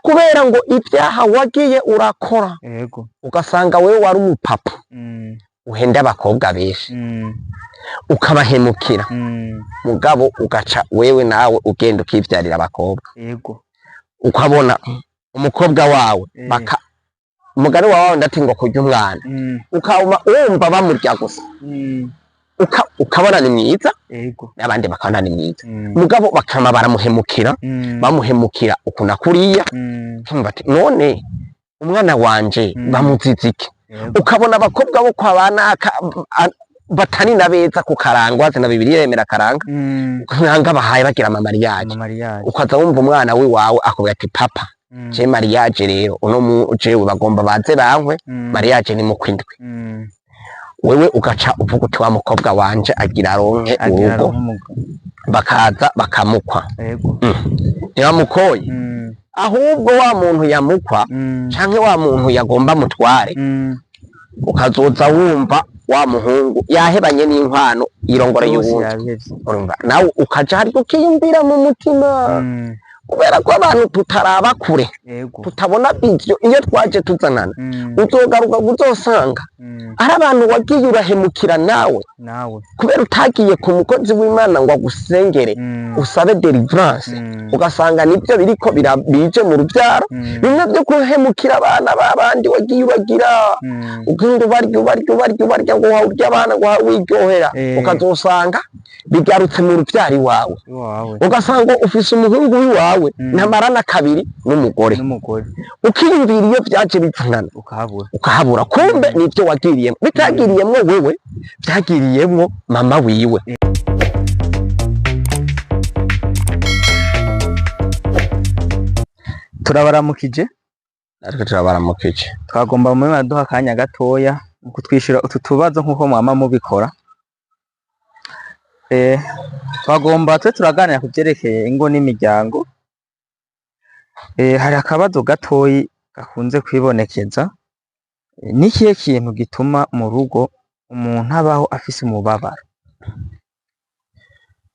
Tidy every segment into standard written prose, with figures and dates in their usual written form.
Kubera ngo ibyaha wagiye urakora, ugasanga wewe wari umupapa uhenda abakobwa benshi, ukabahemukira, mugabo ugaca wewe nawe ugenda ukivyarira abakobwa, ukabona umukobwa wawe baka umugani wawe ndati ngo kurya umwana, ukaba wumva bamurya gusa, ukabona ni mwiza, n'abandi bakabona ni mwiza, mugabo bakama baramuhemukira, bamuhemukira ukuna kuriya. Nkumva ati none umwana wanje bamuziza iki? Ukabona abakobwa bo kwa banaka batani na beza ku karangwa na Bibiliya yemera karanga, nkanga bahaye bagira ama mariage. Ama mariage. Ukaza wumva umwana wiwawe akubwira ati papa, je mariage rero uno mu jewe bagomba baze bankwe, mariage ni mu kwindwi. Wewe ugaca uvuga uti wa mukobwa wanje agira aronke Agira urugo. Aronke. Bakaza bakamukwa. Ntibamukoye, ahubwo wa muntu yamukwa canke wa muntu yagomba mutware, ukazoza wumva wa muhungu yahebanye n'inkwano, irongora Yose y'uwundi. Yabihevye. Urumva nawe ukaja hariko ukiyumvira mu mutima, kubera ko abantu tutaraba kure, tutabona vision iyo twaje tuzanana. Uzogaruka uzosanga ari abantu wagiye urahemukira nawe, nawe, kubera utagiye ku mukozi w'Imana ngo agusengere, usabe deliverance. Ugasanga nibyo biriko bije mu rubyaro, bimwe byo guhemukira abana b'abandi wagiye uragira, ugenda ubarya, ubarya, ubarya, ubarya, ngo urya abana ngo wiryohera, ukazosanga bigarutse mu rubyaro iwawe. Iwawe. Ugasanga ufise umuhungu w'iwawe ntamarana kabiri n'umugore, n'umugore, ukiyumvira iyo vyaje bizanana, ukahabura. Ukahabura, kumbe nibyo wagiriyemo bitagiriyemwo wewe, byagiriyemwo mama wiwe. Turabaramukije. Natwe turabaramukije. Twagomba mube muraduha akanya gatoya mu kutwishyura utu tubazo nk'uko mwama mubikora. Twagomba twe turaganira ku byerekeye ingo n'imiryango. Hari akabazo gatoyi gakunze kwibonekeza. Ni ikihe kintu gituma mu rugo umuntu abaho afise umubabaro?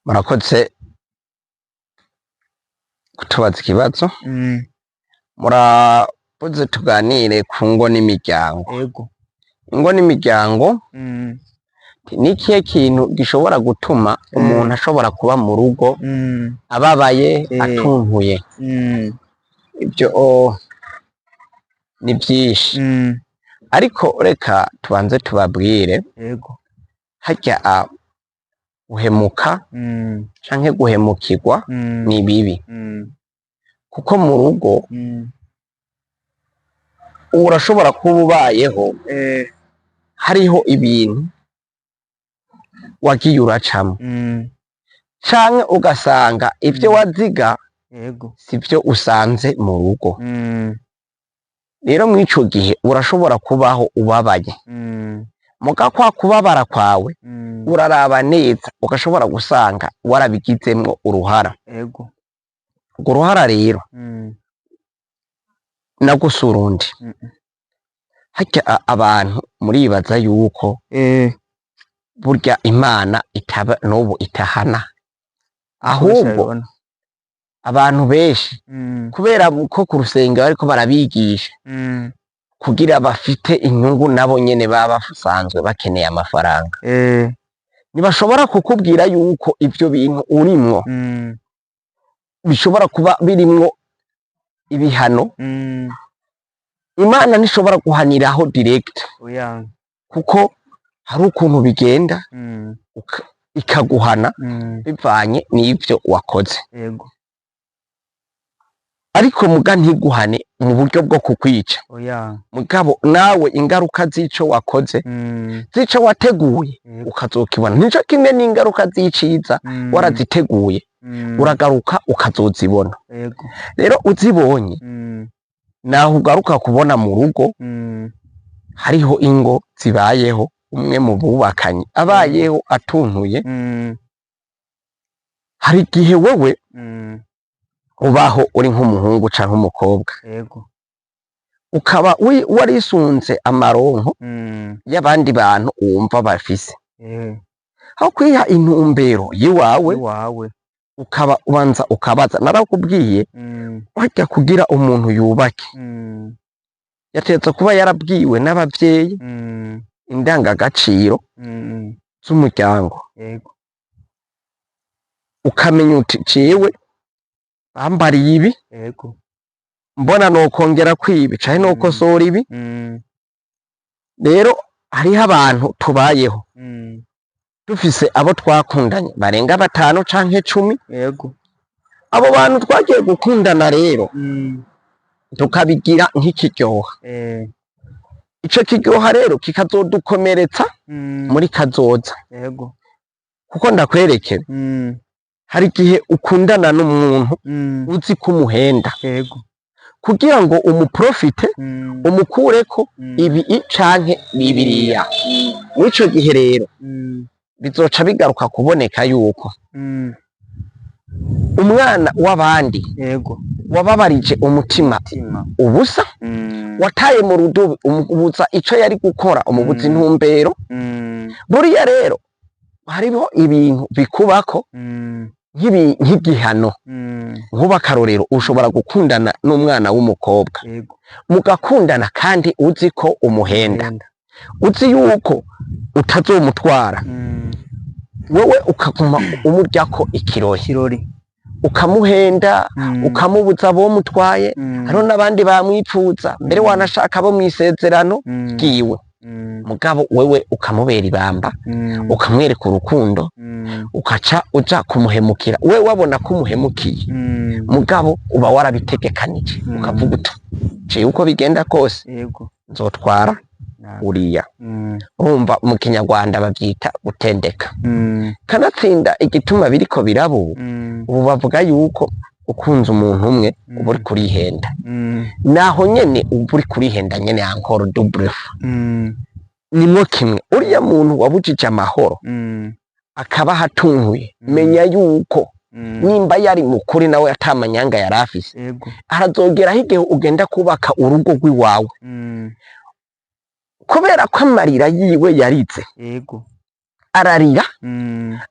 Murakoze kutubaza ikibazo. Murakoze, tuganire ku ngo n'imiryango. Ingo n'imiryango, ni ikihe kintu gishobora gutuma umuntu ashobora kuba mu rugo ababaye, atuntuye? Ibyo ni byinshi, ariko reka tubanze tubabwire. Harya guhemuka canke guhemukirwa ni bibi, kuko mu rugo urashobora kuba ubayeho, hariho ibintu wagiye uracamo, canke ugasanga ivyo waziga sivyo usanze mu rugo. Rero mw'ico gihe urashobora kubaho ubabaye. Muga kwa kubabara kwawe, uraraba neza ugashobora gusanga warabigizemwo uruhara. Urwo ruhara rero nagusura undi. Harya abantu muribaza yuko burya Imana itaba n'ubu itahana, ahubwo Babibona. abantu benshi, kubera ko ku rusengero bariko barabigisha kugira bafite inyungu, nabo nyene baba basanzwe bakeneye amafaranga, ntibashobora kukubwira yuko ivyo bintu urimwo bishobora kuba birimwo ibihano. Imana ntishobora guhaniraho direct, Oya. kuko hari ukuntu bigenda, ikaguhana bivanye n'ivyo wakoze, ariko muga ntiguhane mu buryo bwo kukwica. Oya. Mugabo nawe ingaruka z'ico wakoze, z'ico wateguye, ukazokibona. Nico kimwe n'ingaruka z'iciza waraziteguye, uragaruka ukazozibona. Rero uzibonye, naho ugaruka kubona mu rugo hariho ingo zibayeho umwe mu bubakanye abayeho atuntuye. Hari igihe wewe ubaho uri nk'umuhungu canke umukobwa, ukaba warisunze amaronko y'abandi bantu wumva bafise, aho kwiha intumbero yiwawe, Iwawe. Ukaba ubanza ukabaza. Narakubwiye, wajya kugira umuntu yubake, yategerezwa kuba yarabwiwe n'abavyeyi indangagaciro z'umuryango. Ukamenya uti jewe bambariye ibi, mbona nokongera kwibi canke nokosora ibi. Rero hariho abantu tubayeho dufise abo twakundanye barenga 5 canke 10. Abo bantu twagiye gukundana rero, tukabigira nk'ikiryoha. Ico kiryoha rero kikazodukomeretsa muri kazoza. Kuko ndakwereke, hari igihe ukundana n'umuntu uzi ko umuhenda, kugira ngo umuprofite, umukureko ibi canke bibiriya. Muri ico gihe rero bizoca bigaruka kuboneka yuko umwana w'abandi wababarije umutima Mutima. ubusa, wataye mu rudubi, umubuza ico yari gukora, umubuza intumbero. Buriya rero hariho ibintu bikubako nk'igihano. Nkuba akarorero, ushobora gukundana n'umwana w'umukobwa, mugakundana kandi uzi ko umuhenda, Henda. uzi yuko utazomutwara, wewe ukaguma umuryako ikirori, Kirori. ukamuhenda, ukamubuza abo mutwaye. Hariho n'abandi bamwipfuza mbere, wanashaka bo mw'isezerano ryiwe, mugabo wewe ukamubera ibamba, ukamwereka urukundo, ukaca uja kumuhemukira. We wabona ko umuhemukiye, mugabo uba warabitegekanije, ukavuga uti jewe uko bigenda kose nzotwara uriya. Urumva mu Kinyarwanda bavyita gutendeka. Kanatsinda igituma biriko biraba ubu, ubu bavuga yuko ukunze umuntu umwe uba uri kurihenda. Naho nyene uba uri kurihenda nyene, encore double fois. Nimwo kimwe uriya muntu wabujije amahoro, akaba ahatuntuye, menya yuko nimba yari mukuri nawe atamanyanga yari afise, arazogeraho igihe ugenda kubaka urugo rw'iwawe, kubera ko amarira yiwe yarize, ararira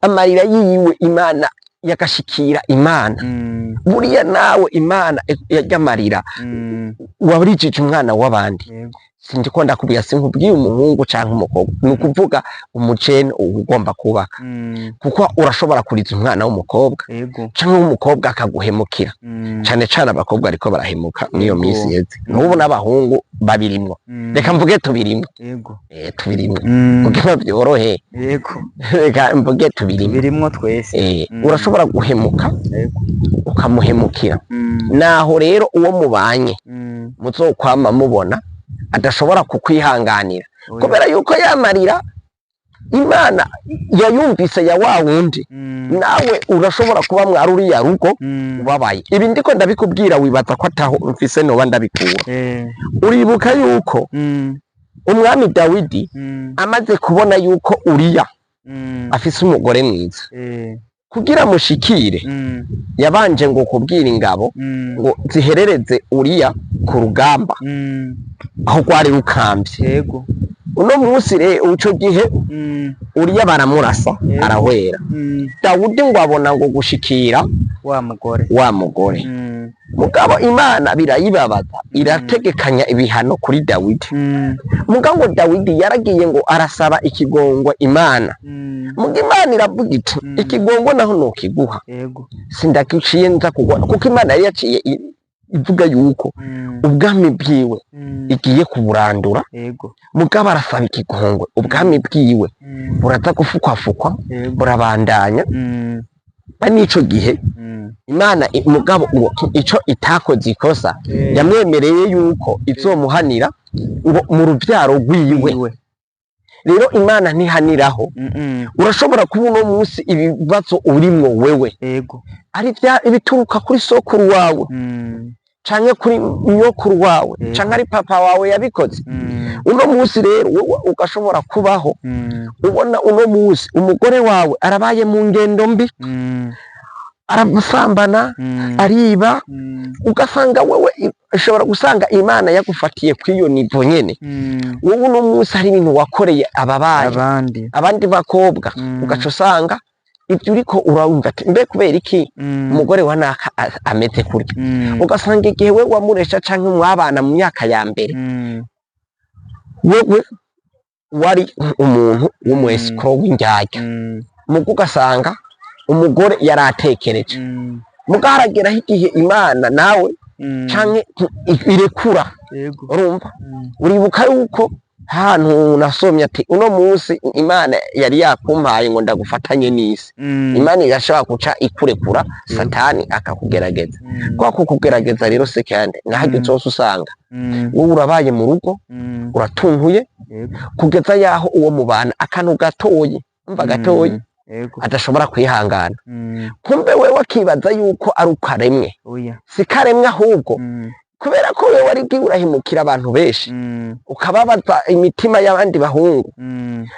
amarira yiwe, Imana yagashikira Imana. Buriya nawe Imana yarya warijije umwana w'abandi. Sindiko ndakubwira, sinkubwiye umuhungu canke umukobwa, ni ukuvuga umujene uba ugomba kubaka, kuko urashobora kuriza umwana w'umukobwa canke w'umukobwa akaguhemukira. Cane cane abakobwa ariko barahemuka mw'iyo minsi yeze. N'ubu n'abahungu babirimwo. Reka mvuge tubirimwo. Tubirimwo kugira byorohe. Reka mvuge tubirimwo. Birimwo twese. Urashobora guhemuka, ukamuhemukira. Naho rero uwo mubanye muzokwama mubona adashobora kukwihanganira, Oya. kubera yuko yamarira Imana yayumvise ya wa wundi. Nawe urashobora kuba mwari uriya rugo ubabaye. Ibi ndiko ndabikubwira, wibaza ko ataho mfise noba ndabikura. Uribuka yuko umwami Dawidi amaze kubona yuko Uriya afise umugore mwiza, kugira mushikire, yabanje ngo kubwira ingabo ngo ziherereze Uriya ku rugamba aho rwari rukambye. Uno munsi rero, ico gihe Uriya baramurasa, arahwera. Dawudi ngo abona ngo gushikira Wa mugore. wa mugore. Mugabo Imana birayibabaza, irategekanya ibihano kuri Dawidi. Mugabo Dawidi yaragiye ngo arasaba ikigongwe Imana. Muga Imana iravuga iti ikigongwe naho nokiguha, sindagiciye nza kugwa, kuko Imana yari yaciye ivuga yuko ubwami bwiwe igiye kuburandura. Mugabo arasaba ikigongwe, ubwami bwiwe buraza gufukwafukwa, burabandanya. N'ico gihe Imana mugabo ngo ico itakoze ikosa, yamwemereye yuko izomuhanira ngo mu ruvyaro rwiwe. Wiwe. Rero Imana ntihaniraho. Urashobora kuba uno munsi ibibazo urimwo wewe ari bituruka kuri sokuru wawe, canke kuri nyokuru wawe, canke ari papa wawe yabikoze. Uno munsi rero wewe ugashobora kubaho ubona uno munsi umugore wawe arabaye mu ngendo mbi, arasambana, ariba, ugasanga wewe ushobora gusanga Imana yagufatiye kw'iyo niveau nyene. Wowe uno munsi hari ibintu wakoreye ababaye abandi, abandi bakobwa, ugaca usanga Ibyo uriko urumva ati: "Mbe kubera iki umugore wa naka ameze kurya?" Ugasanga igihe we wamuresha canke mwabana mu myaka ya mbere, wewe wari umuntu w'umu escroc, w'indyarya, mugo ugasanga umugore yaratekereje. Mugo harageraho igihe Imana nawe canke irekura. Urumva, uribuka yuko hantu nasomye ati: "Uno munsi Imana yari yakumpaye ngo ndagufatanye n'isi." Imana irashobora guca ikurekura, Satani akakugerageza. Kwa kukugerageza rero se kandi nahageze hose usanga wowe urabaye mu rugo, uratuntuye, kugeza yaho uwo mubana akantu gatoyi, umva, gatoyi, adashobora kwihangana. Kumbe wewe akibaza yuko ari uko aremwe. Oya. Si karemwe, ahubwo kubera ko wewe wari bwiwe urahemukira abantu benshi, ukababaza imitima y'abandi bahungu.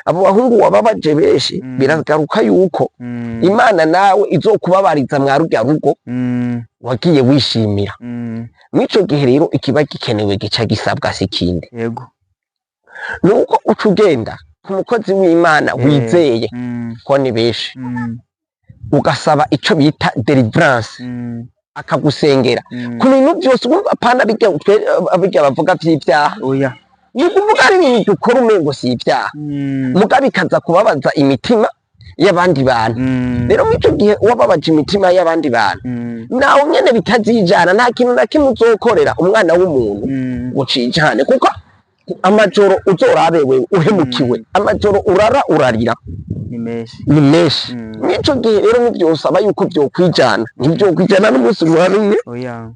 Abo bahungu wababaje benshi, biragaruka yuko Imana nawe izokubabariza mwa rurya rugo wagiye wishimira. Mw'ico gihe rero ikiba gikenewe, gica gisabwa, si ikindi, nuko uca ugenda ku mukozi w'Imana wizeye, ko ni benshi, ugasaba ico bita deliverance, akagusengera ku bintu byose. Urumva, apana bijya bavuga vy'ivyaha. Oya. Ni ukuvuga ari ibintu dukora umengo si ivyaha, muga bikaza kubabaza imitima y'abandi bantu. Rero mw'ico gihe wababaje imitima y'abandi bantu, nawe nyene bitazijana. Nta kintu na kimwe uzokorera umwana w'umuntu ngo cijane, kuko amajoro uzorabe wewe uhemukiwe, amajoro urara urarira ni menshi. Ni menshi. Mw'ico gihe rero ntivyosaba yuko vyokwijana, ntivyokwijana n'umunsi rumwe. Oya.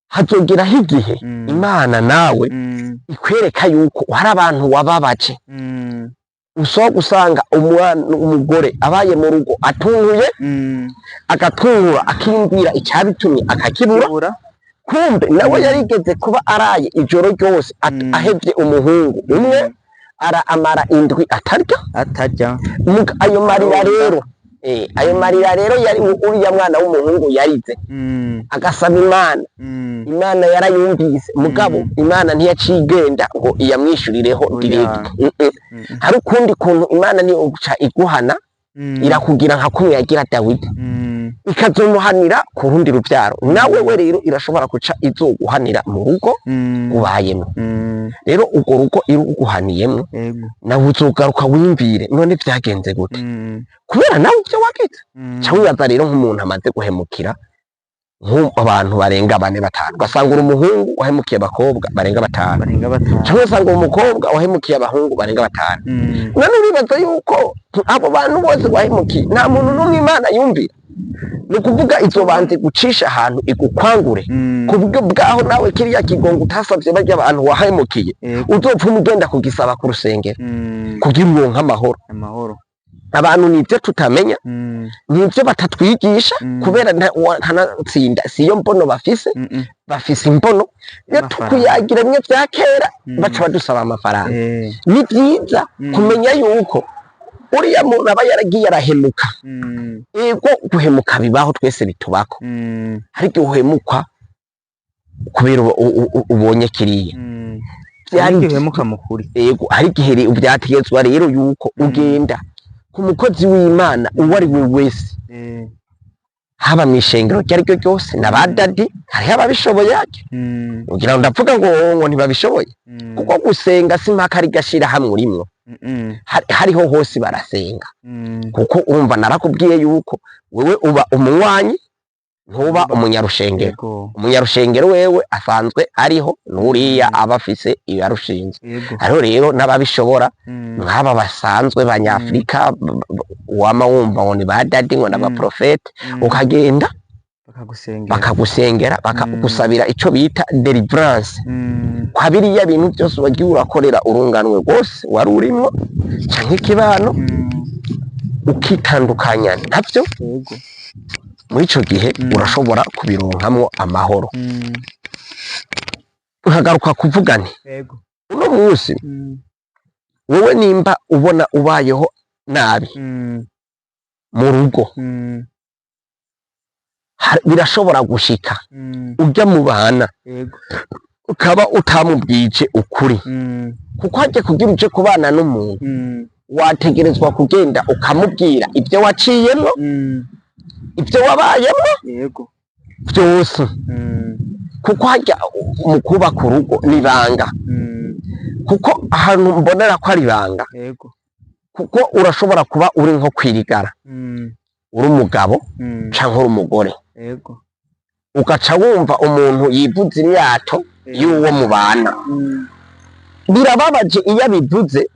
Hazogeraho igihe Imana nawe ikwereka yuko hari abantu wababaje. Ushobora gusanga umwana, umugore abaye mu rugo atunguye, agatungura, akiyumvira icyabitumye akakibura. Kibura. Kumbe nawe yarigeze kuba araye ijoro ryose ahevye umuhungu umwe, ara amara indwi atarya. Atarya. Ayo marira Aronda. rero, ayo marira rero yari uriya mwana w'umuhungu yarize, agasaba Imana. Imana yarayumvise, mugabo Imana ntiyaciye igenda ngo iyamwishurireho Oya. direct. Hari ukundi kuntu Imana niyo guca iguhana, irakugira nka kumwe yagira Dawidi, ikazomuhanira ku rundi rubyaro. Nawe we rero irashobora guca izoguhanira mu rugo ubayemo. Rero urwo rugo iruguhaniyemo, nawe uzogaruka wiyumvire: "None vyagenze gute?" Kubera nawe ivyo wagize. Ca wibaza rero nk'umuntu amaze guhemukira abantu barenga bane, batanu, ugasanga uri umuhungu wahemukiye abakobwa barenga batanu, barenga batanu, canke ugasanga umukobwa wahemukiye abahungu barenga batanu. None uribaza yuko abo bantu bose wahemukiye nta muntu n'umwe Imana yumvira? Ni ukuvuga izobanze gucisha ahantu igukwangure, ku buryo bwaho nawe kiriya kigongo utasavye barya abantu wahemukiye, uzopfuma ugenda kugisaba ku rusengero kugira uronke amahoro. Amahoro. Abantu nivyo tutamenya, nivyo batatwigisha, kubera ntanatsinda siyo mbono bafise. Bafise imbono yo y'amafaranga. Tukuyagira bimwe vya kera, baca badusaba amafaranga. Ni vyiza kumenya yuko uriya muntu aba yaragiye arahemuka. Ego, guhemuka bibaho, twese bitubako. Hari igihe uhemukwa kubera ubonye kiriya. Vyari Hari igihe uhemuka mu kuri. Ego, hari igihe vyategetswa rero yuko ugenda ku mukozi w'Imana uwo ari we wese, haba mw'ishengero iryo ari ryo ryose, na ba daddy hariho ababishoboye harya. Ugira ngo ndavuga ngo ntibabishoboye, kuko gusenga si mpaka ari gashira hamwe urimwo. Hariho hose barasenga. Kuko urumva narakubwiye yuko wewe uba umunywanyi, ntuba umunyarushengero. Umunyarushengero wewe asanzwe ariho n'uriya aba afise iyarushinze. Hariho rero n'ababishobora, nk'aba basanzwe banyafurika, wama wumva ngo ni ba daddy, ngo n'abaprofete, ukagenda bakagusengera, bakagusengera, bakagusabira ico bita deliverance kwa biriya bintu byose wagiye urakorera urunganwe rwose wari urimwo canke ikibano, ukitandukanya navyo. Muri ico gihe urashobora kubironkamwo amahoro. Nkagaruka kuvuga nti uno munsi wowe nimba ubona ubayeho nabi mu rugo, birashobora gushika ujya mu bana ukaba utamubwije ukuri, kuko hajya kugira uje kubana n'umuntu. Wategerezwa kugenda ukamubwira ibyo waciyemwo, ibyo wabayemwo byose, kuko harya mu kubaka urugo n'ibanga, kuko ahantu mbonera ko ari ibanga, kuko urashobora kuba uri nko kwirigara, uri umugabo canke uri umugore, ugaca wumva umuntu yivuza imyato y'uwo mubana. Birababaje iyo abivuze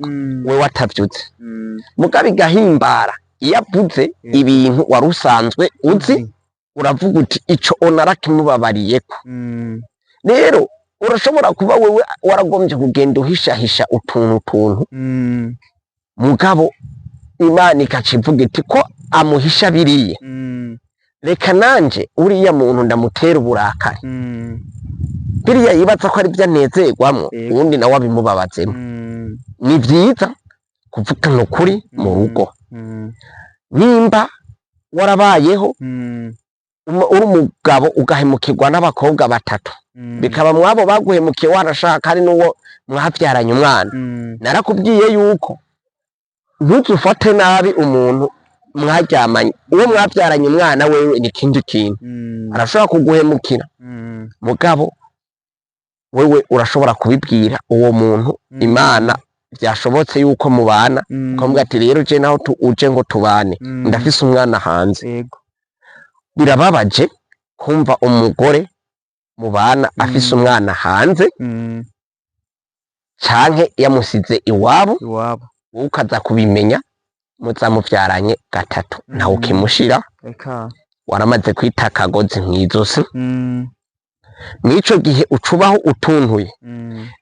wewe atavyuze, mugabo igahimbara iyo avuze ibintu wari usanzwe uzi, uravuga uti ico onarakimubabariyeko. Rero urashobora kuba wewe waragombye kugenda uhishahisha utuntu tuntu, mugabo Imana ikaca ivuga iti ko amuhisha biriya, reka nanje uriya muntu ndamutera uburakari, biriya yibaza ko ari byo anezerwamwo, uwundi nawe abimubabazemo. Ni vyiza kuvugana ukuri mu rugo. Nimba warabayeho uri umugabo ugahemukirwa n'abakobwa batatu, bikaba mwabo baguhemukiye warashaka hari n'uwo mwavyaranye umwana, narakubwiye yuko ntuzufate nabi umuntu mwaryamanye. Uwo mwavyaranye umwana wewe ni ikindi kintu, arashobora kuguhemukira, mugabo wewe urashobora kubibwira uwo muntu. Imana byashobotse yuko mubana, ukamubwira ati rero je naho uje ngo tubane, ndafise umwana hanze. Birababaje kumva umugore mubana afise umwana hanze, canke yamusize iwabo, Iwabo, wowe ukaza kubimenya muza muvyaranye gatatu, nawe ukimushira, Eka. waramaze kwita akagozi mw'izosi. Mw'ico gihe ucubaho utuntuye,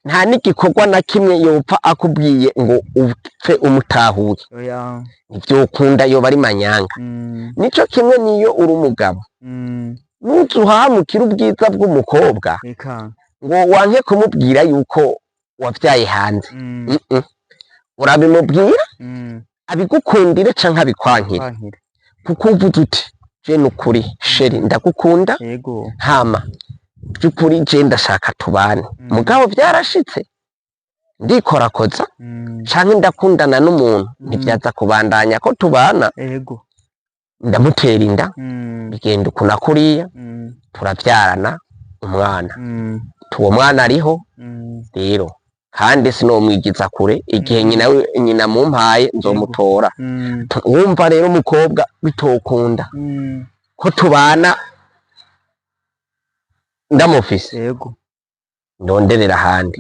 nta n'igikorwa na kimwe yopfa akubwiye ngo upfe umutahuye, Oya. ntivyokunda, yoba ari manyanga. Nico kimwe niyo uri umugabo, nuzuhamukira ubwiza bw'umukobwa Eka. ngo wanke kumubwira yuko wavyaye hanze. Urabimubwira, abigukundire canke abikwankire, Kwankire. kuko uvuze uti je nukuri chéri ndagukunda, hama by'ukuri je ndashaka tubane, mugabo vyarashitse ndikorakoza, canke ndakundana n'umuntu, ntivyaza kubandanya ko tubana, ndamutera inda, bigenda uku na kuriya, turavyarana umwana, uwo mwana ariho. Rero kandi sinomwigiza kure, igihe nyina mumpaye nzomutora. Wumva rero umukobwa bitokunda ko tubana ndamufise, ndonderera ahandi.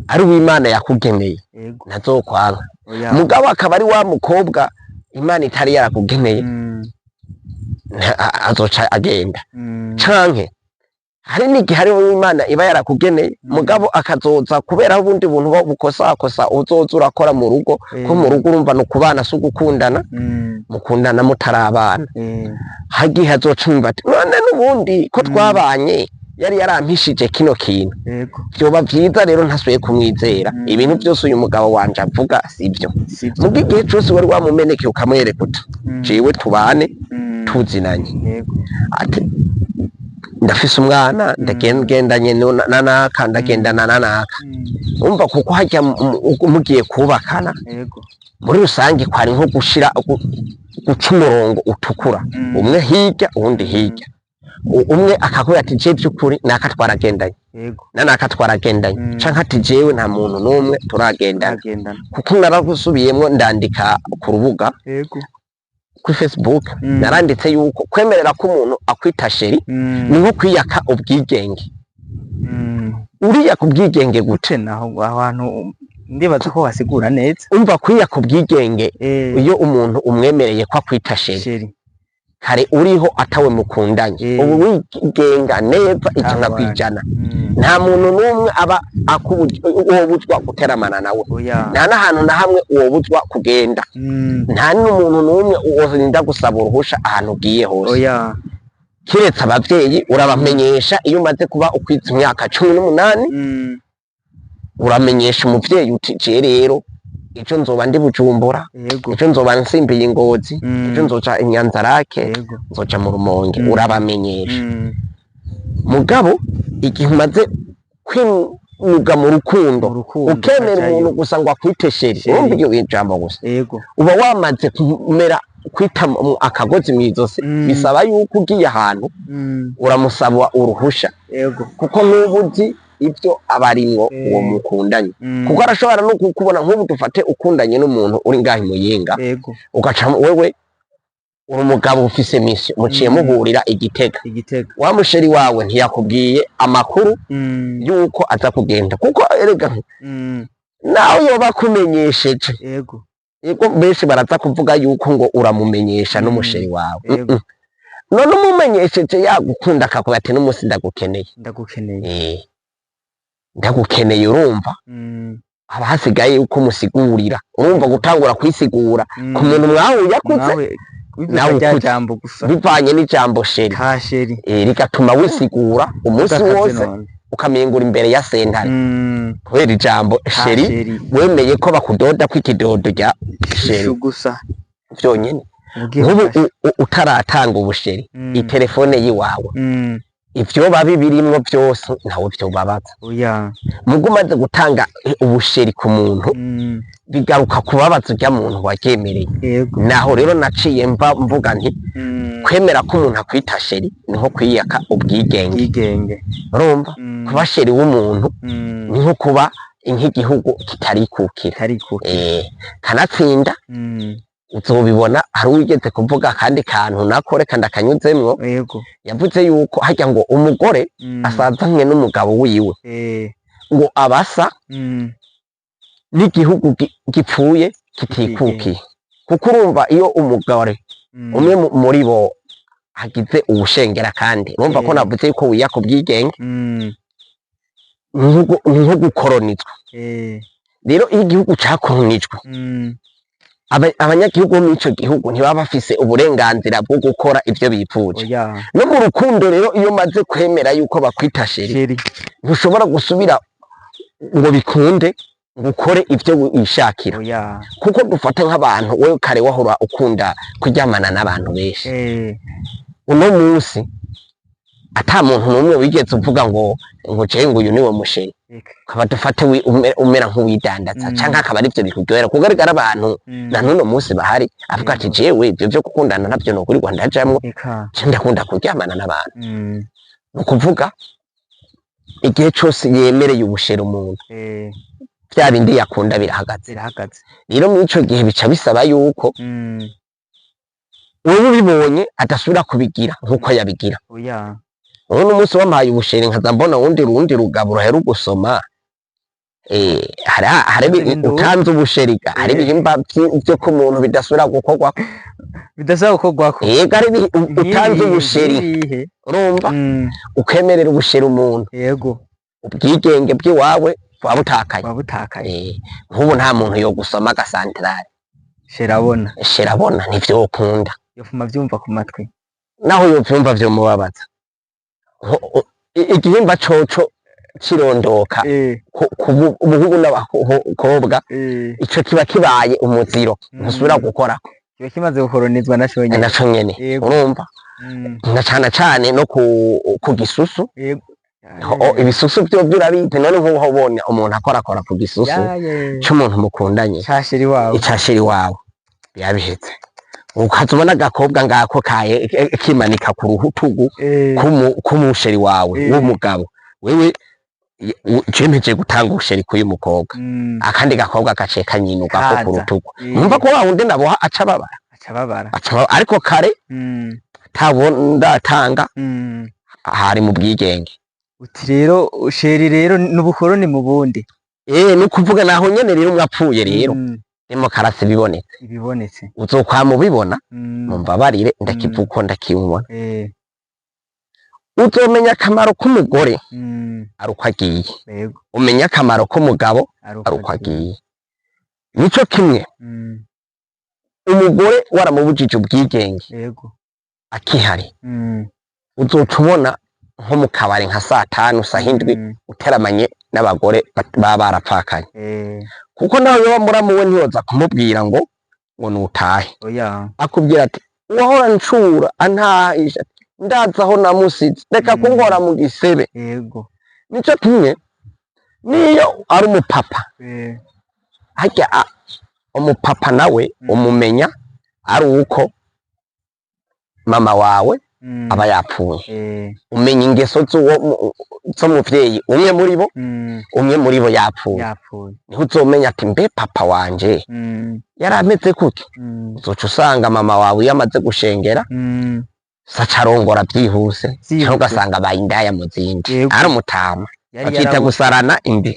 Ari uw'Imana yakugeneye, ntazokwanka. Oya. Mugabo akaba ari wa mukobwa Imana itari yarakugeneye, azoca agenda. Canke hari n'igihe ari Imana iba yarakugeneye, mugabo akazoza kubera ubundi buntu bukosakosa uzoza urakora mu rugo, ko mu rugo urumva ni ukubana si ugukundana, mukundana mutarabana. Hagiye azoca yumva ati none n'ubundi ko twabanye yari yarampishije kino kintu, vyoba vyiza rero ntasubiye kumwizera. Ibintu vyose uyu mugabo wanje avuga sivyo. Sivyo. Muga igihe cose wari wamumenekeye ukamwereka uti jewe tubane, tuzinanye, ati ndafise umwana, ndagendanye na naka, ndagendana na naka. Umva, kuko harya mugiye kubakana, muri rusange kwari nko gushira guca umurongo utukura, umwe hirya uwundi hirya. Umwe akakubwira ati je by'ukuri naka twaragendanye, na naka twaragendanye, canke ati jewe nta muntu n'umwe turagendana, Turagendana. kuko naragusubiyemwo ndandika ku rubuga kuri Facebook, naranditse yuko kwemerera ko umuntu akwita chéri ni nko kwiyaka ubwigenge. Uriyaka ubwigenge gute? Gute naho aho hantu ndibaza ko wasigura neza. Umva, kwiyaka ubwigenge, iyo umuntu umwemereye ko akwita chéri, Chéri. kare uriho atawe mukundanye, ubu wigenga neza ijana kwijana. Nta muntu n'umwe aba wobuzwa guteramana nawe, Oya. nta n'ahantu na hamwe wobuzwa kugenda, nta n'umuntu n'umwe worinda gusaba uruhusha ahantu ugiye hose, Oya. kiretse abavyeyi urabamenyesha. Iyo umaze kuba ukwiza imyaka 18, uramenyesha umuvyeyi uti je rero ejo nzoba ndi Bujumbura, ejo nzoba nsimbiye Ingozi, ejo nzoca Inyanzarake, nzoca mu Rumonge. Urabamenyesha. Mugabo igihe umaze kwinuga mu rukundo, Mu rukundo ukemera ukajayo. umuntu gusa ngo akwite chéri, Chéri. urumva iryo jambo gusa, uba wamaze kumera kwita akagozi mw'izosi. Bisaba yuko ugiye ahantu uramusaba uruhusha, kuko n'ubu uzi ibyo abarimwo uwo mukundanye, kuko arashobora no kukubona. Nk'ubu dufate ukundanye n'umuntu uri ngaha i Muyinga, ugaca wewe uri umugabo ufise mission, muciye muhurira i Gitega. Igitega. Wa mu chéri wawe ntiyakubwiye amakuru yuko aza kugenda, kuko erega nawe yoba akumenyesheje, yego, benshi baraza kuvuga yuko ngo uramumenyesha n'umu chéri wawe. None umumenyesheje yagukunda akakubwira ati n'umunsi ndagukeneye. Ndagukeneye. Ndagukeneye, urumva haba hasigaye yuko umusigurira. Urumva gutangura kwisigura ku muntu mwahuye akuze, nawe nawe wivuga rya ukuze. jambo gusa. Bivanye n'ijambo chéri. Ka chéri. Rigatuma wisigura umunsi Udakaze wose, none. ukamengura imbere ya sentare kubera ijambo ka chéri. Chéri. Wemeye ko bakudoda ko ikidodo rya chéri Shushu gusa. vyonyene. Ugiye Nk'ubu gufasha. utaratanga ubu chéri, itelefone yiwawe, ivyo babi birimwo vyose ntawe vyobabaza. Oya. Mugo umaze gutanga ubu chéri ku muntu, bigaruka kubabaza urya muntu waryemereye. Naho rero naciye mva mvuga nti kwemera ko umuntu akwita chéri ni nko kwiyaka ubwigenge. Ubwigenge. Urumva, kuba chéri w'umuntu ni nko kuba nk'igihugu kitarikukira. Tariko. Kanatsinda uzobibona. Hari uwigeze kuvuga akandi kantu nako, reka ndakanyuzemwo. Yavuze yuko harya ngo umugore asazanye n'umugabo wiwe ngo abasa n'igihugu gipfuye kitikukiye, kuko urumva iyo umugore umwe muri bo hagize uwushengera, kandi urumva ko navuze yuko wiyaka ubwigenge, ni nko gukoronizwa. Rero iyo igihugu cakoronijwe, abanyagihugu bo muri ico gihugu ntibaba bafise uburenganzira bwo gukora ivyo bipfuje. Oya. No mu rukundo rero, iyo umaze kwemera yuko bakwita chéri, Chéri. ntushobora gusubira ngo bikunde ngo ukore ivyo wishakira. Oya. Kuko dufate nk'abantu, wewe kare wahora ukunda kuryamana n'abantu benshi, uno munsi ata muntu n'umwe wigeze uvuga ngo jewe ngo uyu niwe mu chéri, Eka. ukaba dufate umera nk'uwidandaza, canke akaba arivyo bikuryohera, kuko ariko abantu na n'uno munsi bahari avuga ati jewe ivyo vyo gukundana navyo nokurirwa ndajamwo, Eka. je ndakunda kuryamana n'abantu. Ni ukuvuga igihe cose yemereye ubu chéri umuntu, vya bindi yakunda birahagaze. Birahagaze. Rero muri ico gihe bica bisaba yuko wewe ubibonye adasubira kubigira nkuko yabigira. Oya. Ubu n'umunsi wampaye ubu chéri, nkaza mbona wundi rundi rugabo ruhera gusoma, hari Induru. utanze ubu chéri ga, hari ibihimba vyo ku muntu bidasubira gukorwa. Bidasaba gukorwako. Yego, ari utanze ubu chéri, Nk'ibihe? urumva, ukemerera ubu chéri umuntu, ubwigenge bw'iwawe buba butakaye. Buba butakaye. Nk'ubu nta muntu yo gusoma agasantarare. Chéri abona. Chéri abona, ntivyokunda. Yofuma vyumva ku matwi. Naho yovyumva vyomubabaza. Igihimba coco kirondoka ku buhungu n'abakobwa, ico kiba kibaye umuziro, ntusubira gukorako. Kiba kimaze gukoronizwa naco nyene. Naco nyene. Urumva, na cane cane no ku gisusu. Ibisusu vyo urabizi. None nk'ubu ubonye umuntu akorakora ku gisusu c'umuntu mukundanye, Ca chéri wawe. Ica chéri wawe, biba biheze. Ukaza ubona agakobwa ngako kaye kimanika ku rutugu k'umu chéri wawe w'umugabo. Wewe je mpejeje gutanga ubu chéri k'uyu mukobwa, akandi gakobwa gaciye kanyinugako ku Kaza. rutugu, numva ko wa wundi naboha aca ababara. Aca ababara. Aca ababara. Ariko kare ntabo ndatanga, hari mu bwigenge. Uti rero chéri rero n'ubukoroni mu bundi. Ni ukuvuga naho nyene rero umwe apfuye rero, demokarasi bibonetse, Ibibonetse. uzokwama ubibona. Mumbabarire, ndakivuga uko ndakibona. Uzomenya akamaro k'umugore ari uko agiye, umenya akamaro k'umugabo ari ari uko agiye. Nico kimwe umugore waramubujije ubwigenge akihari, uzoca ubona nko mu kabari nka saa 5, saa 7, uteramanye n'abagore baba barapfakanye, kuko nawe yoba muramu we ntiyoza kumubwira ngo nutahe. Oya. Akubwira ati uwahora ncura antahisha ndazi aho namusize, reka kunkora mu gisebe. Nico kimwe. Niyo ari umupapa, harya umupapa nawe umumenya ari uko mama wawe aba yapfuye. Umenya ingeso z'uwo z'umuvyeyi umwe muri bo, umwe muri bo yapfuye, yapfuye, niho uzomenya ati mbe papa wanje yari ameze gute. Uzoca usanga mama wawe iyo amaze gushengera, saca arongora byihuse, cyangwa ugasanga abaye indaya mu zindi, ari umutama, Yari bakita gusarana imbi.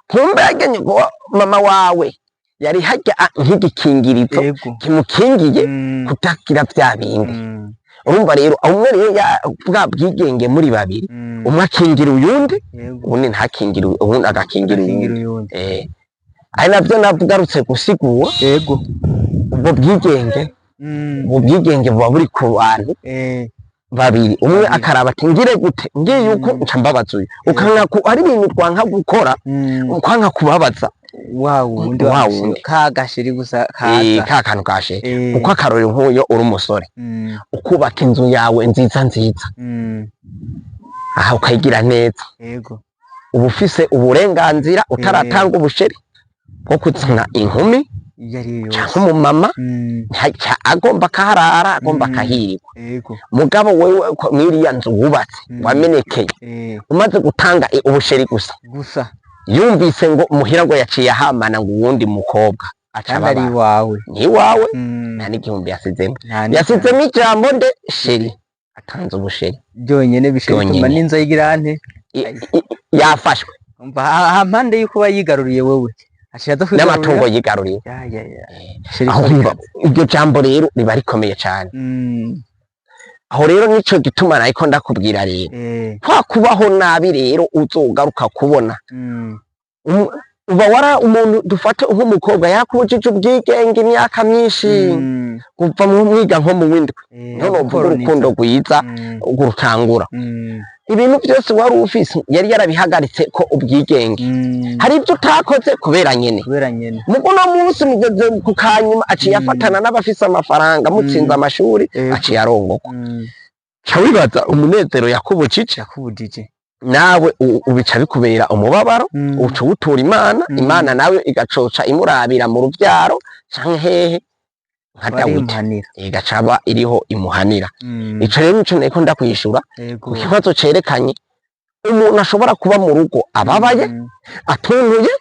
Kumbe yagenye ko mama wawe yari hajya nk'igikingirizo kimukingiye kutagira bya bindi. Urumva rero, umwe rero bwa bwigenge muri babiri, umwe akingira uyundi, uwundi ntakingira, uwundi agakingira akingira uyundi. Uyundi. Ari navyo nagarutse gusigura ubwo bwigenge. Ubwo bwigenge buba buri ku bantu babiri, umwe Babiri. akaraba ati ngire gute, ngiye uko nca mbabaza uyu, ukanka hari ibintu twanka gukora, ukwanka kubabaza wa wundi, wa wa wundi. Ka gashiri gusa kaza. Ka kantu kashe. Kuko akarorero, nk'uyo uri umusore, ukubaka inzu yawe nziza nziza, aha ukayigira neza, uba ufise uburenganzira utaratanga ubusheri bwo kuzana inkumi iyo ari yo yose, canke umumama, agomba akaharara, agomba akahirirwa. Mugabo wewe mw'iriya nzu wubatse, wamenekeye, umaze gutanga ubusheri gusa, gusa, yumvise ngo muhira ngo yaciye ahamana ngo uwundi mukobwa, aca kandi ari ababara. iwawe. Ni iwawe. Mm. Nta n'igihumbi yasizemo. Nta n'ijambo. Yasizemo ijambo nde? Sheri, atanze ubusheri. Byonyene bishe bituma Byonyene. n'inzu ayigira nte? Yafashwe. Umva, aha mpande y'uko yigaruriye wewe, aciye aza n'amatungo kwigarurira yigaruriwe. Ya ya ya, sheri. Aho umva, iryo jambo rero riba rikomeye cyane. Aho rero nico gituma nariko ndakubwira rero, kwa kubaho nabi rero uzogaruka kubona uba wara umuntu, dufate nk'umukobwa yakubujije ubwigenge imyaka myinshi, kuva mu mwiga nko mu windwi, none uvuga gukoroniza. Urukundo rwiza rutangura, ibintu byose wari ufise yari yarabihagaritse ko ubwigenge. Hari ibyo utakoze kubera nyene. Kubera nyene. Mugo no munsi mugeze ku kanyuma, aciye afatana n'abafise amafaranga, mutsinze amashuri, aciye arongorwa. Ca wibaza umunezero yakubujije. Yakubujije. Nawe ubica bikubera umubabaro. Uca uwutura Imana. Imana nawe igacoca imurabira mu ruvyaro canke hehe, nka Dawidi, barimuhanira. Igaca aba iriho imuhanira. Ico rero nico nariko ndakwishura ku kibazo cerekanye umuntu ashobora kuba mu rugo ababaye, atuntuye,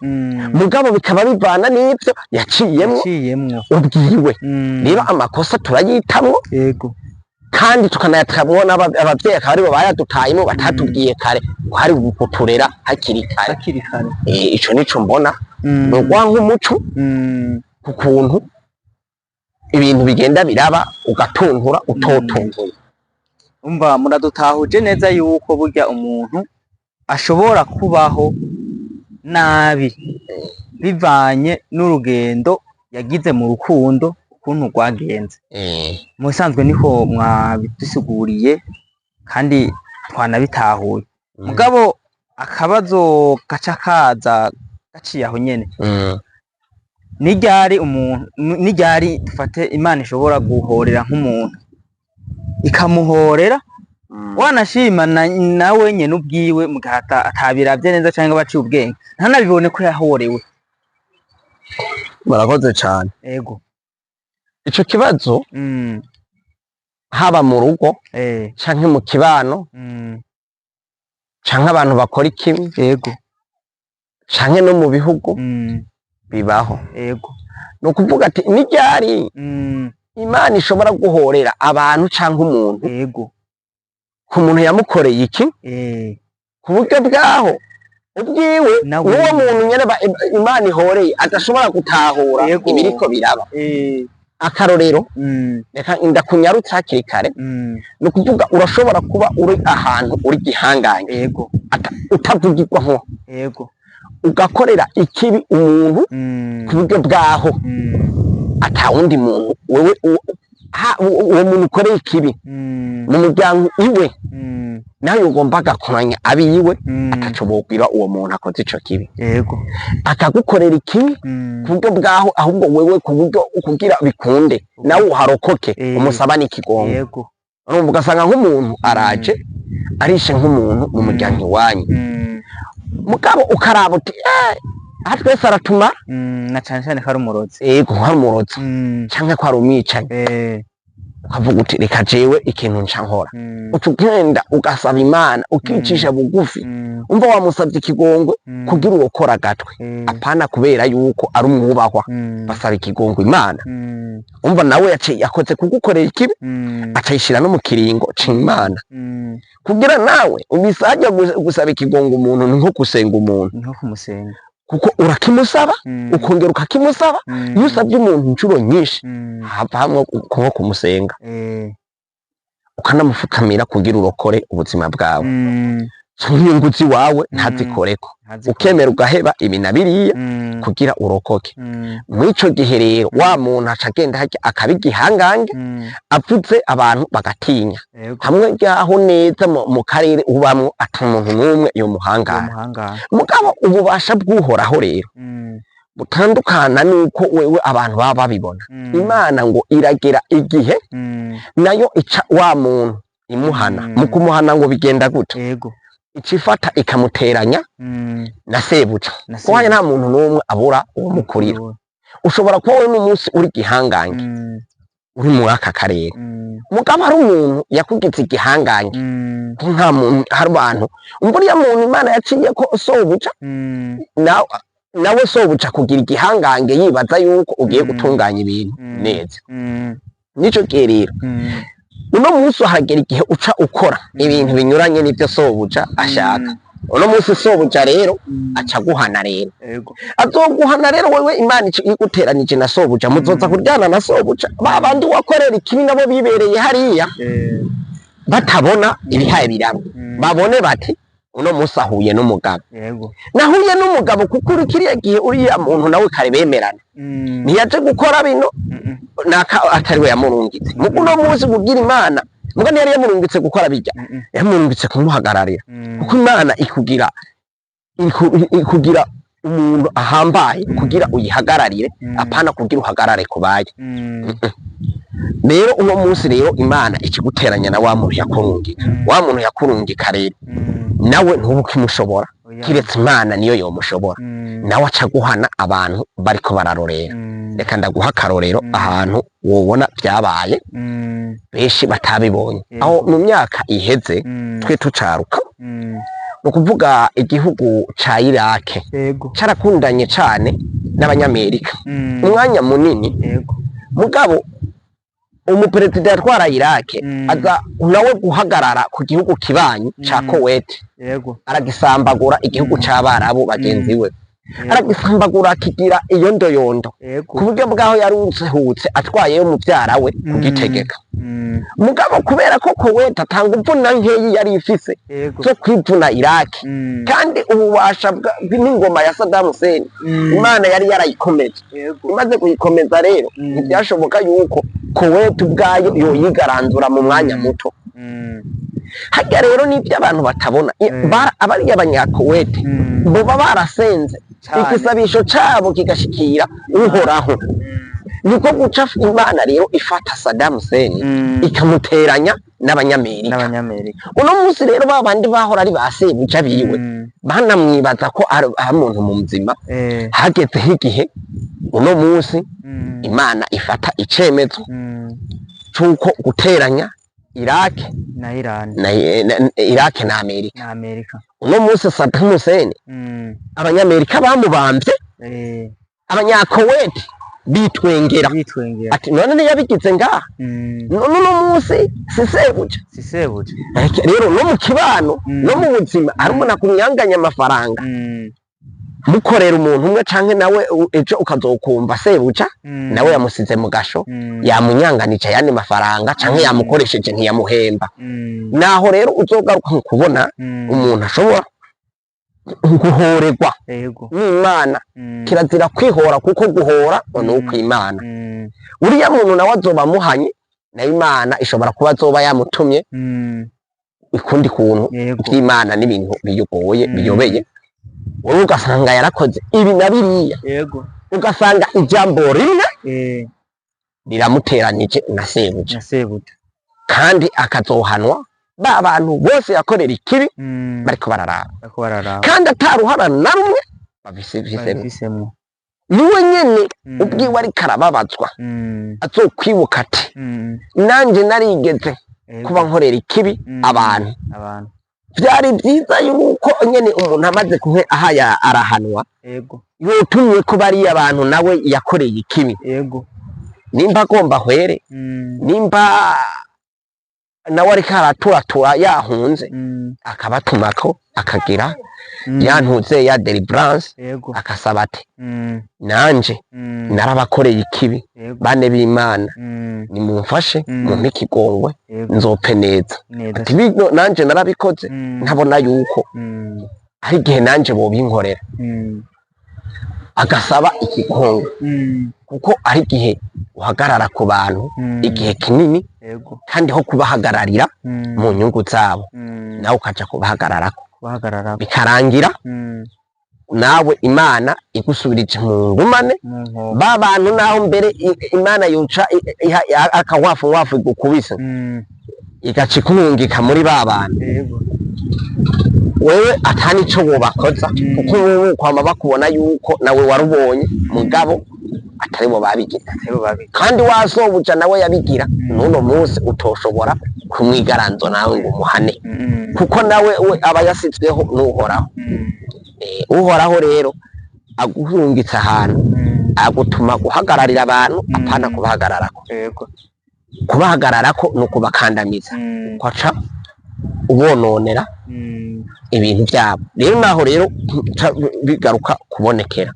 mugabo bikaba bivana n'ivyo yaciyemwo yaciyemwo ubwiwe. Rero amakosa turayitamwo, kandi tukanayatamwo abavyeyi akaba aribo bayadutayemo, batatubwiye kare ko hari kuturera hakiri kare. Hakiri kare. Ico nico mbona, ni ugwanka umuco ku kuntu ibintu bigenda biraba, ugatuntura utotuntuye. Umva, muradutahuje neza yuko burya umuntu ashobora kubaho nabi bivanye n'urugendo yagize mu rukundo, ukuntu rwagenze. Mu bisanzwe niko mwabidusiguriye kandi twanabitahuye. Mugabo akabazo gaca kaza gaciye aho nyene: ni ryari umuntu, ni ryari dufate Imana ishobora guhorera nk'umuntu, ikamuhorera, wanashima nawe nyene ubwiwe, mugihe atabiravye neza canke baciye ubwenge ntanabibone ko yahorewe? Murakoze cane. Ico kibazo, haba mu rugo canke mu kibano, canke abantu bakora ikibi, canke no mu bihugu, bibaho. Ni ukuvuga ati ni ryari Imana ishobora guhorera abantu canke umuntu ku muntu yamukoreye iki, ku buryo bwaho ubwiwe Nawe n'uwo muntu nyene Imana ihoreye adashobora gutahura ibiriko biraba. Akarorero, reka ndakunyarutse hakiri kare. Ni ukuvuga urashobora kuba uri ahantu uri gihangange, utavugirwa nko, ugakorera ikibi umuntu ku buryo bwaho atawundi muntu, wewe uwo muntu ukoreye ikibi mu muryango iwe, nawe ugomba agakoranya abiwe, ataco bobwira uwo muntu akoze ico kibi. Akagukorera ikibi ku buryo bwaho ahubwo wewe, ku buryo kugira bikunde nawe uharokoke, umusaba n'ikigongo. Urumva, ugasanga nk'umuntu araje arishe nk'umuntu mu muryango iwanyu, Mugabo ukaraba uti aha twese aratumara. Na cane cane ko ari umurozi. Ego, ko ari umurozi canke ko ari umwicanyi. Ukavuga uti reka jewe ikintu nca nkora. Uca ugenda ugasaba Imana, ukicisha bugufi. Umva, wamusavye ikigongwe kugira uwokora agatwe, apana kubera yuko ari umwubahwa. Basaba ikigongwe Imana. Umva, nawe yaciye yakoze kugukorera ikibi, acayishira no mu kiringo c'Imana kugira nawe ubisajya gusaba ikigongo umuntu ni nko gusenga umuntu. Ni nko kumusenga. Kuko urakimusaba, ukongera ukakimusaba. Iyo usabye umuntu inshuro nyinshi, hava hamwe nko kumusenga, ukanamufukamira kugira urokore ubuzima bwawe. Inyungu ziwawe ntazikoreko, Ntazikore. ukemera ugaheba ibi na biriya kugira urokoke. Mw'ico gihe rero, wa muntu aca agenda harya akaba igihangange, avuze abantu bagatinya. Hamwe ryaho neza mu karere ubamwo ata muntu n'umwe yomuhangara. Yomuhangara. Mugabo ububasha bw'Uhoraho rero butandukana nuko wewe abantu baba babibona. Imana ngo iragera igihe nayo ica wa muntu imuhana. Mu kumuhana ngo bigenda gute? Ica ifata ikamuteranya na sebuja. Na Kuko hanya sebuja. nta muntu n'umwe abura uwo mukurira. Ushobora kuba wewe n'umunsi uri gihangange, uri muri aka karere, mugabo hari umuntu yakugize igihangange. Ko nta muntu, hari abantu, umva, uriya muntu Imana yaciye ko sobuja, nawe sobuja kugira igihangange yibaza yuko ugiye gutunganya ibintu neza. Nico gihe rero, uno munsi haragera igihe uca ukora ibintu binyuranye n'ibyo sobuja ashaka. Uno munsi sobuja rero aca aguhana rero. Azoguhana rero wewe. Imana iguteranije na sobuja, muzoza kuryana na sobuja, ba bandi wakorera ikibi nabo bibereye hariya, batabona ibihaye biraba, babone bati uno munsi ahuye n'umugabo. Nahuye n'umugabo, kuko uri kiriya gihe uriya muntu nawe kare bemerana, ntiyaje gukora bino naka atari we yamurungitse. Muko uno munsi kugira Imana, muga ntiyari yamurungitse gukora bijya, yamurungitse kumuhagararira. Kuko Imana ikugira umuntu ahambaye kugira uyihagararire, apana kugira uhagarare ku bayo. Rero uno munsi rero Imana ikiguteranya na wa muntu yakurungika. Wa muntu yakurungika rero, nawe ntuba ukimushobora. Oya. Kiretse Imana niyo yomushobora. Nawe aca guhana abantu bariko bararorera. Reka ndaguha akarorero ahantu wobona vyabaye, benshi batabibonye. Aho mu myaka iheze, twe tucaruka, ni ukuvuga igihugu ca Irake carakundanye cane n'Abanyamerika umwanya munini. Mugabo umuperezida yatwara Irake aza nawe guhagarara ku gihugu kibanyi ca Kuwait, aragisambagura igihugu c'Abarabu bagenzi we. Aragisambagura kigira iyondoyondo, ku buryo bwaho yaruzehutse atwayeyo muvyara we kugitegeka. Mugabo kubera ko Kuwait atanga imvuna nkeyi yari ifise zo kwivuna Iraki, kandi ububasha n'ingoma ya Saddam Hussein, Imana yari yarayikomeje. Imaze kuyikomeza rero, ntibyashoboka yuko Kuwait ubwayo yoyigaranzura mu mwanya muto. Harya rero n'ibyo abantu batabona, abariya Abanyakuwait boba barasenze, igisabisho cabo kigashikira Uhoraho. Niko guca Imana rero ifata Saddam Hussein, ikamuteranya n'Abanyamerika. N'Abanyamerika. Uno munsi rero ba bandi bahora ari ba sebuja biwe, banamwibaza ko ari umuntu mu muzima, hagezeho igihe uno munsi Imana ifata icemezo c'uko guteranya Iraki na Iran, na Iraki na Amerika. Na Amerika. Uno munsi Saddam Hussein, Abanyamerika bamubamvye, Abanyakuwait bitwengera. Bitwengera. Ati none ntiyabigize ngaha? None uno munsi si sebuja? Si sebuja. Rero no mu kibano, no mu buzima, hari umuntu akunyanganya amafaranga, mukorera umuntu umwe canke nawe ejo ukazokumva sebuja nawe yamusize mu gasho, yamunyanganije ayandi mafaranga canke yamukoresheje ntiyamuhemba. Naho rero uzogaruka mu kubona umuntu ashobora guhorerwa n'Imana. Kirazira kwihora, kuko guhora ngo ni ukw'Imana. Uriya muntu nawe azoba amuhanye nayo, Imana ishobora kuba azoba yamutumye ukundi kuntu. Vy'Imana n'ibintu biyogoye, biyobeye. Wowe ugasanga yarakoze ibi na biriya, ugasanga ijambo rimwe riramuteranije na sebuja, Na sebuja. kandi akazohanwa Ba bantu bose yakorera ikibi bariko bararaba, Bariko bararaba. kandi ataruhara na rumwe babifisemo. Babifisemwo. Niwe nyene ubwiwe ariko arababazwa, azokwibuka ati nanje narigeze kuba nkorera ikibi abantu. Abantu. Vyari vyiza yuko nyene umuntu amaze kuhe aha arahanwa, yotumye ko bariya abantu nawe yakoreye ikibi, nimba agomba ahwere, nimba nawe ariko araturatura yahunze, akabatumako akagira yantuze ya deliverance, akasaba ati nanje narabakoreye ikibi, bane b'Imana, nimumfashe, mumpe ikigongwe, nzopfe neza. Neza. Ati bino nanje narabikoze, ntabona yuko hari igihe nanje bobinkorera. Agasaba ikigongwe, kuko ari igihe uhagarara ku bantu igihe kinini, kandi ho kubahagararira mu nyungu zabo, nawe ukaja kubahagararako, Kubahagararako. bikarangira nawe Imana igusubirije mu ngumane. Mu nkoko. Ba bantu naho mbere Imana yoca iha akahwafu wafu igukubise, igaca ikurungika muri ba bantu, wewe atanico wobakoza, kuko wewe kwama bakubona yuko nawe warubonye, mugabo atari bo babigira. Atari bo babigira. Kandi wasobuja nawe yabigira, n'uno munsi utoshobora kumwigaranzo nawe ngo umuhane, kuko nawe we aba yasizweho n'Uhoraho. Uhoraho rero aguhungitse ahantu, agutuma guhagararira abantu, apana kubahagararako. Kubahagararako ni ukubakandamiza, ukaca ubononera ibintu byabo. Rero naho rero bigaruka kubonekera.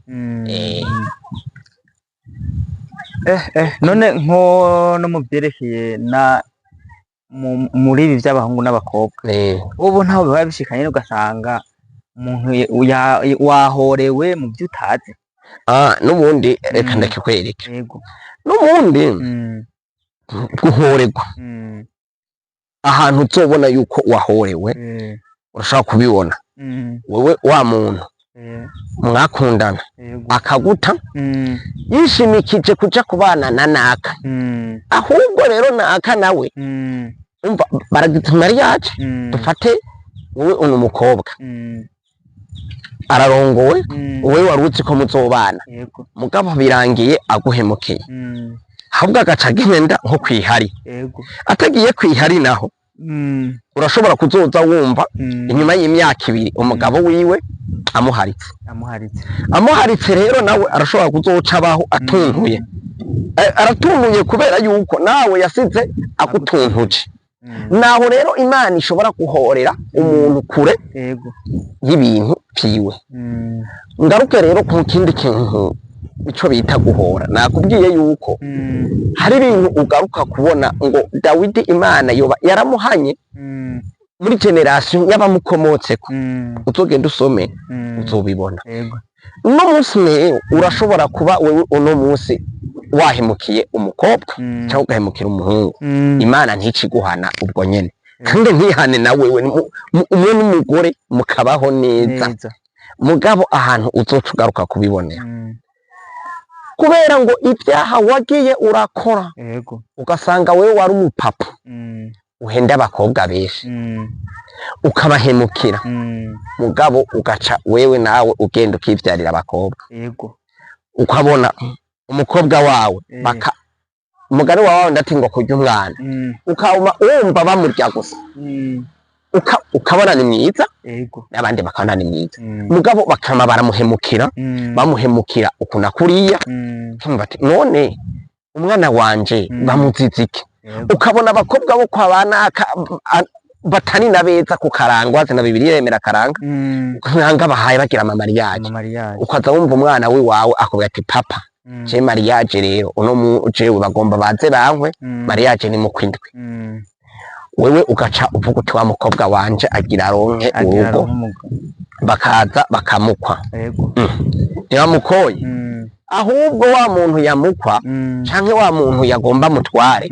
None nko no mu vyerekeye na muri ibi vy'abahungu n'abakobwa, ubu ntaho biba bishikanye ugasanga umuntu wahorewe mu vyo utazi? N'ubundi reka ndakikwereke. N'ubundi guhorerwa, ahantu uzobona yuko wahorewe, urashobora kubibona. Wewe wa muntu mwakundana, akaguta yishimikije kuja kubana na naka, ahubwo rero naka nawe umva baragize mariage. Dufate wowe uno mukobwa ararongowe, wowe wari uzi ko muzobana, mugabo birangiye aguhemukiye, ahubwo agaca agenda nko kwihari. Atagiye kwihari naho, urashobora kuzoza wumva inyuma y'imyaka 2 umugabo wiwe amuharitse. Amuharitse. Amuharitse rero nawe arashobora kuzoca abaho atuntuye. Aratuntuye kubera yuko nawe yasize agutuntuje. Naho rero Imana ishobora guhorera umuntu kure y'ibintu vyiwe. Ngaruke rero ku kindi kintu ico bita guhora. Nakubwiye yuko hari ibintu ugaruka kubona ngo Dawidi Imana yoba yaramuhanye muri generation y'abamukomotseko. Uzogenda usome, uzobibona. Uno munsi rero urashobora kuba wewe uno munsi wahemukiye umukobwa cyangwa ugahemukira umuhungu, Imana nticiguhana ubwo nyene, kandi ntihane na wewe umwe n'umugore mukabaho neza. Mugabo ahantu uzoca ugaruka kubibonera, kubera ngo ibyaha wagiye urakora, ugasanga wewe wari umupapa uhenda abakobwa benshi, ukabahemukira, mugabo ugaca wewe nawe ugenda ukivyarira abakobwa, ukabona umukobwa wawe baka umugani wawe ndati ngo kurya umwana, ukaba wumva bamurya gusa, ukabona ni mwiza, n'abandi bakabona ni mwiza, mugabo bakama baramuhemukira, bamuhemukira ukuna kuriya, bati none umwana wanje bamuzizike. Ukabona abakobwa bo kwa banaka batani na beza ku karangwa zina Bibiliya yemera karanga, nkanga bahaye bagira ama mariage, ukaza wumva umwana wiwawe akubwira ati papa, je mariage rero uno mu jewe bagomba baze bankwe, mariage ni mu kwindwi. Wewe ugaca uvuga uti wa mukobwa wanje agira aronke urugo, bakaza bakamukwa. Ntibamukoye, ahubwo wa muntu yamukwa canke wa muntu yagomba mutware,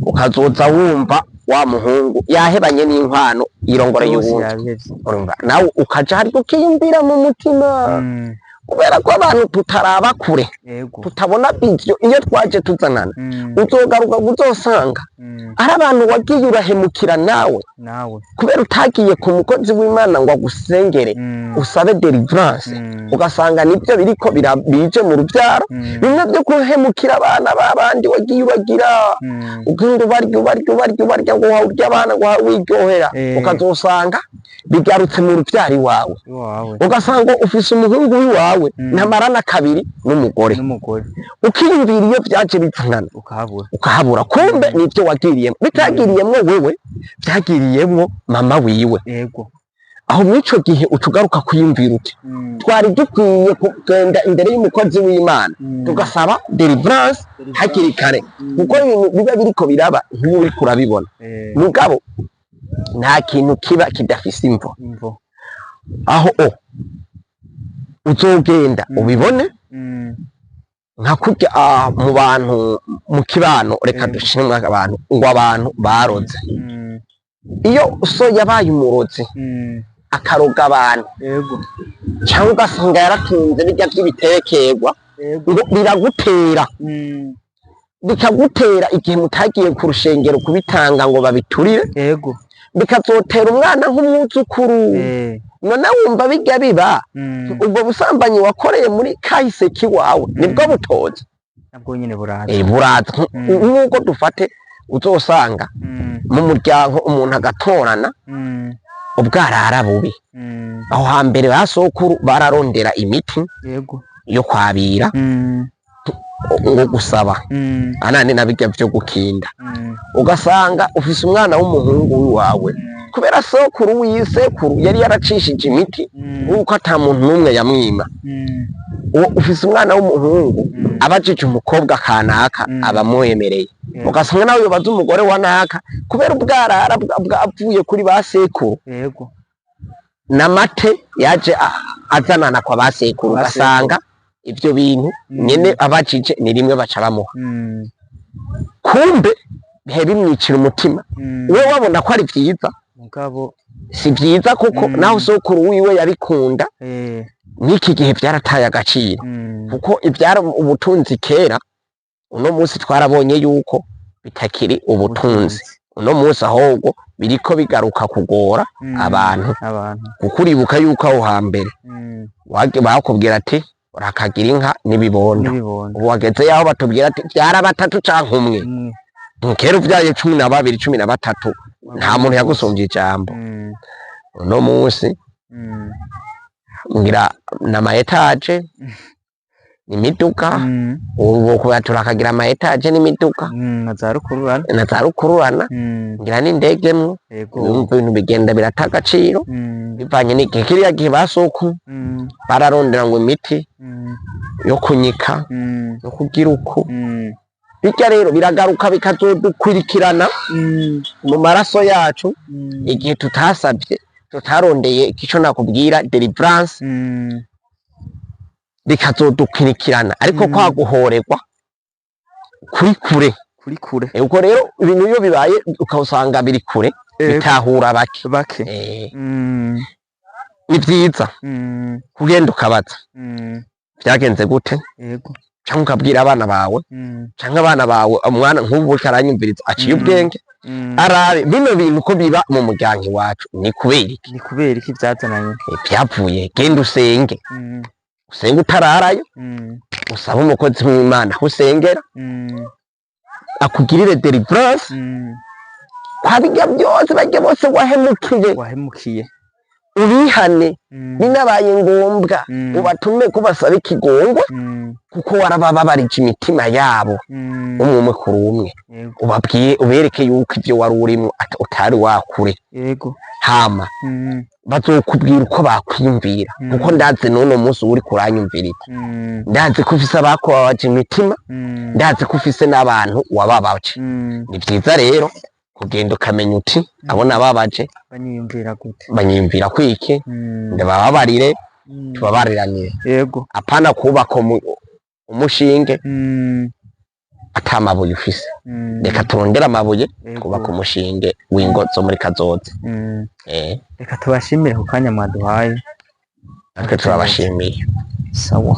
ukazoza wumva wa muhungu yahebanye n'inkwano irongore y'uwundi. Urumva nawe ukaja hariko ukiyumvira mu mutima, Kubera ko abantu tutaraba kure, tutabona ivyo iyo twaje tuzanana, uzogaruka uzosanga ari abantu wagiye urahemukira nawe, kubera utagiye ku mukozi w'Imana ngo agusengere, usabe deliverance, ugasanga nibyo biriko bije mu rubyaro, bimwe byo guhemukira abana b'abandi wagiye uragira, ugenda ubarya ubarya ubarya ubarya, ngo urya abana ngo wiryohera, ukazosanga bigarutse mu rubyaro iwawe, ugasanga ufise umuhungu w'iwawe ntamarana kabiri n'umugore, ukiyumvira iyo byaje bizanana, ukahabura, kumbe nibyo wagiriyemo bitagiriyemwo wewe, byagiriyemwo mama wiwe. Aho mw'ico gihe ucugaruka kwiyumvira uti twari dukwiye kugenda imbere y'umukozi w'Imana, tugasaba deliverance hakiri kare, kuko ibintu biba biriko biraba ntiba uriko urabibona. Mugabo nta kintu kiba kidafise imvo. Aho o uzogenda ubibone, nka kurya mu bantu mu kibano, reka dushimwe abantu ngo abantu baroze. Iyo so yabaye umurozi, akaroga abantu, cyangwa ugasanga yaratunze bijya by'ibitekerwa, ngo biragutera, bikagutera igihe mutagiye ku rushengero kubitanga ngo babiturire, bikazotera umwana nk'umwuzukuru. None wumva bijya biba, ubwo busambanyi wakoreye muri kahise kiwawe nibwo butoza? Nabwo nyene buraza. Buraza. Nk'uko dufate uzosanga mu muryango umuntu agatorana ubwarara bubi. Aho hambere ba sokuru bararondera imiti yo kwabira, ngo gusaba anane nabijya byo gukinda, ugasanga ufise umwana w'umuhungu wiwawe, kubera sokuru w'isekuru yari yaracishije imiti, nk'uko ata muntu n'umwe yamwima. Uwo ufise umwana w'umuhungu, abajije umukobwa kanaka, aba amwemereye, ugasanga nawe yobaza umugore wa naka, kubera ubwarara bwavuye kuri ba sekuru, n'amate yaje azanana kwa ba sekuru, Ba ugasanga ivyo bintu nyene abajije ni rimwe baca bamuha, kumbe bihe bimwicira umutima. We wabona ko ari vyiza, mugabo si vyiza, kuko naho sokuru wiwe yabikunda, n'iki gihe vyarataye agaciro, kuko ivyari ubutunzi kera, uno munsi twarabonye yuko bitakiri ubutunzi uno munsi, ahubwo biriko bigaruka kugora abantu, abantu, kuko uribuka yuko aho hambere bakubwira ati urakagira inka n'ibibondo. N'ibibondo. Ubu wageze yaho batubwira ati vyara batatu canke umwe. Umwe. Kera uvyaye 12, 13, nta muntu yagusumvye ijambo. Uno munsi ngira n'ama étages, imiduga. Ubu kuba turakagira ama étages n'imiduga, Na za rukururana. Na za rukururana, ngira n'indege mwo. Urumva ibintu bigenda birata agaciro, bivanye n'igihe. Kiriya gihe ba sokuru bararondera ngo imiti yo kunyika, yo kugira uku. Bijya rero biragaruka bikazodukurikirana mu maraso yacu, igihe tutasabye, tutarondeye ico nakubwira deliverance, bikazodukurikirana, ariko kwa guhorerwa kuri kure. Kuri kure. Ubwo rero ibintu iyo bibaye ukawusanga biri kure, bitahura bake. Bake. Ni vyiza kugenda ukabaza vyagenze gute, canke ukabwira abana bawe, canke abana bawe, umwana nk'ubu uriko aranyumviriza aciye ubwenge, arabe bino bintu ko biba mu muryango iwacu ni kubera iki? Ni kubera iki vyazananye? Vyavuye. Genda usenge, usenge utararayo, usabe umukozi w'Imana aho usengera akugirire deliverance kwa bijya byose, bajya bose wahemukiye, wahemukiye, ubihane, binabaye ngombwa ubatume ko basaba ikigongwe, kuko warabababarije imitima yabo, umwe umwe kuri umwe, ubabwiye, ubereke yuko ivyo wari urimwo utari wakure. Hama bazokubwira uko bakwiyumvira, kuko ndazi n'uno munsi uri kuranyumviriza, ndazi ko ufise abakubabaje imitima, ndazi ko ufise n'abantu wababaje. Ni vyiza rero kugenda ukamenya uti abo nababaje banyiyumvira gute? Banyiyumvira kwiki? Ndabababarire, tubabariranire, apana kubaka umushinge ata mabuye ufise. Reka turondere amabuye, twubake umushinge w'ingo zo muri kazoza. Reka tubashimire ku kanya mwaduhaye. Natwe turabashimiye. Sawa.